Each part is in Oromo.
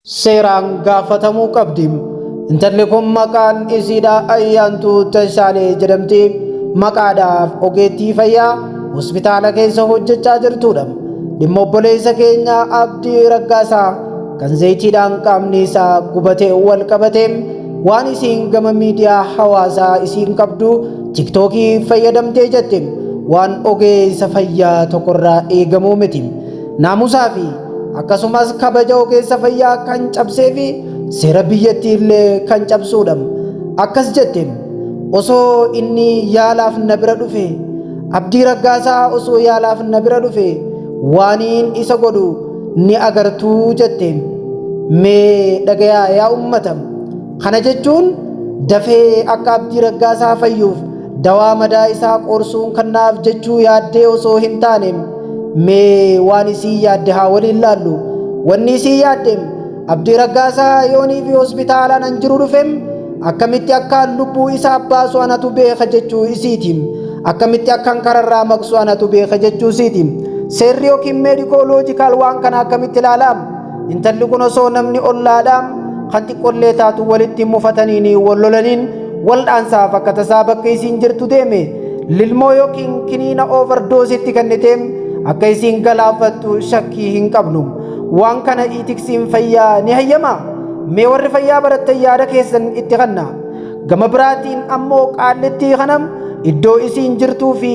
Seeraan gaafatamuu qabdi. Intalli kun maqaan isiidha Ayyaantuu Tashaalee jedhamti. Maqaadhaaf ogeettii fayyaa hospitaala keessa hojjechaa jirtudha. Dhimma obboleessa keenya Abdii Raggaasaa kan zayitiidhaan qaamni isaa gubatee wal qabate waan isiin gama miidiyaa hawaasaa isiin qabdu tiktookii fayyadamtee jette waan ogeessa fayyaa tokkorraa eegamuu miti. Naamusaa fi akkasumas kabaja ogeessa fayyaa kan cabsee fi seera biyyattii illee kan cabsuudha. Akkas jette osoo inni yaalaaf na bira dhufe Abdii Raggaasaa osoo yaalaaf na bira dhufe waaniin isa godhu ni agartuu jette. Mee dhagayaa yaa ummata. Kana jechuun dafee akka Abdii Raggaasaa fayyuuf dawaa madaa isaa qoorsuun kannaaf jechuu yaaddee osoo hin taane mee waan isii yaadde haa waliin laallu. Wanni isii yaadde Abdii Raggaasaa yoonii fi hospitaalaan an jiru dhufem akkamitti akkaan lubbuu isaa baasu anatu beeka jechuu isiiti. Akkamitti akkaan kararraa maqsu anatu beeka jechuu isiiti. Seerri yookiin medico logical waan kana akkamitti ilaala? Intalli kun osoo namni ollaadhaa kan xiqqollee taatu walitti mufataniin wal lolaniin waldhaansaaf akka tasaa bakka isiin jirtu deeme lilmoo yookiin kiniina overdoseitti kennitee akka isiin galaafattu shakkii hin qabnu. Waan kana ethicsiin fayyaa ni hayyama. Mee warri fayyaa barattan yaada keessan itti kanna. Gama biraatiin ammoo qaallittii kanam iddoo isiin jirtuu fi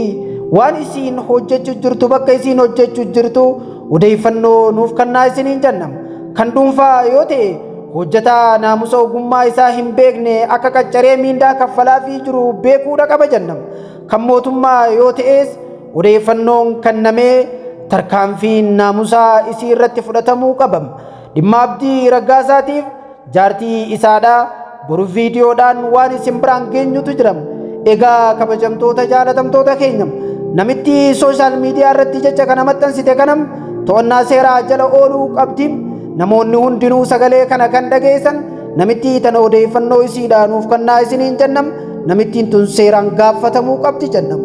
waan isiin hojjechuu jirtu bakka isiin hojjechuu jirtu odeeffannoo nuuf kannaa isiniin jenna. Kan dhuunfaa yoo ta'e hojjetaa naamusa ogummaa isaa hin beekne akka qaccaree miindaa kaffalaafii jiru beekuudha qaba jenna. Kan mootummaa yoo ta'es odeeffannoon kennamee tarkaanfiin naamusaa isii irratti fudhatamuu qaba. Dhimma Abdii Raggaasaatiif jaartii isaadhaa boru viidiyoodhaan waan isin biraan geenyutu jira. Egaa kabajamtoota jaalatamtoota keenya namitti social media irratti jecha kana maxxansite kanam to'annaa seeraa jala ooluu qabdi. Namoonni hundinuu sagalee kana kan dhageessan namitti tana odeeffannoo isiidhaa nuuf kannaa isiniin jennam namittiin tun seeraan gaafatamuu qabdi jennam.